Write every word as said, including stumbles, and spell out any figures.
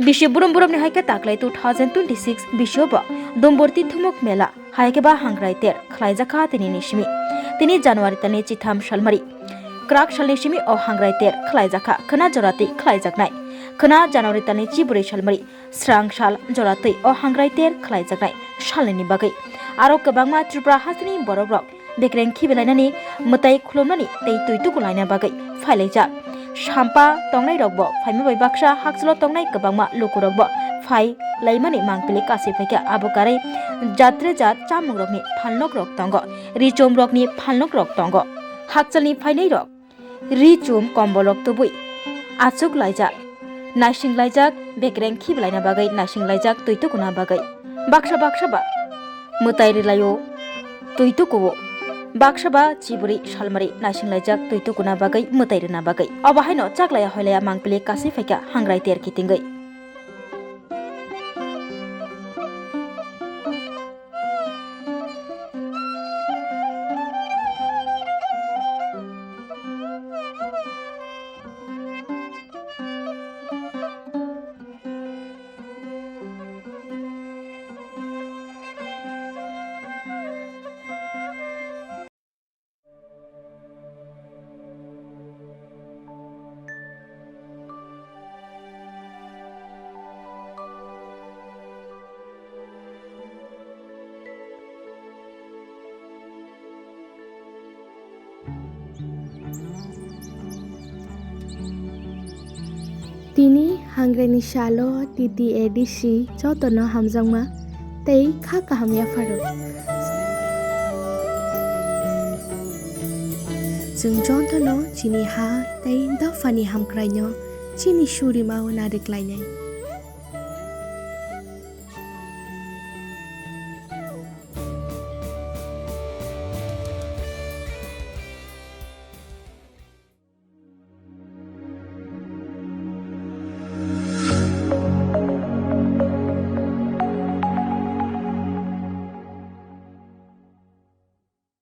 Bisi burum burumni hai khe taklai two thousand twenty-six bisio bo Dumborti Thumuk Mela hai khe ba hangrai ter khlaijakha tini ni simi. Tini January talni chitham salmari. Kwrak salni simi o hangrai ter khlaijakha khwna joratwi khlaijaknai. Khwna January talni chibwrwi salmari srang sal joratwi o hangrai ter khlaijaknai salnini bagwi. Aro kwbangma Tripura hasteni borok rok bekreng khibilainani, mwtai khulumnani tei twi tuku laina bagwi phailaijak. Sampa tongnai rok bo phaima bai baksa hakchalo tongnai kwbangma lukurok bo phai laimani mangpili kasi phaikha. Abo karwi jatre jat chamung rokni phalnok rok tongo, richom rokni phalnok rok tongo. Hakchalni phainai rok richum kombolrok tubui achuk laijak, naising laijak, bekreng khibilaina bagwi naising laijak twi tukuna bagwi. Baksa baksa ba mwtai rwlaio twi tukuo, baksa ba chiburi salmari naising laijak twi tukuna bagwi mwtai rwna bagwi. Obo haino chaklaya hoilaya mangpili kasui phaikha hangrai ter kitingwi. Tini hangreni salo T T A D C jotono hamjakma tei kha kaham yapharo. Chwng jotono chini ha tei dophani hamkraino chini surimao nariklainai.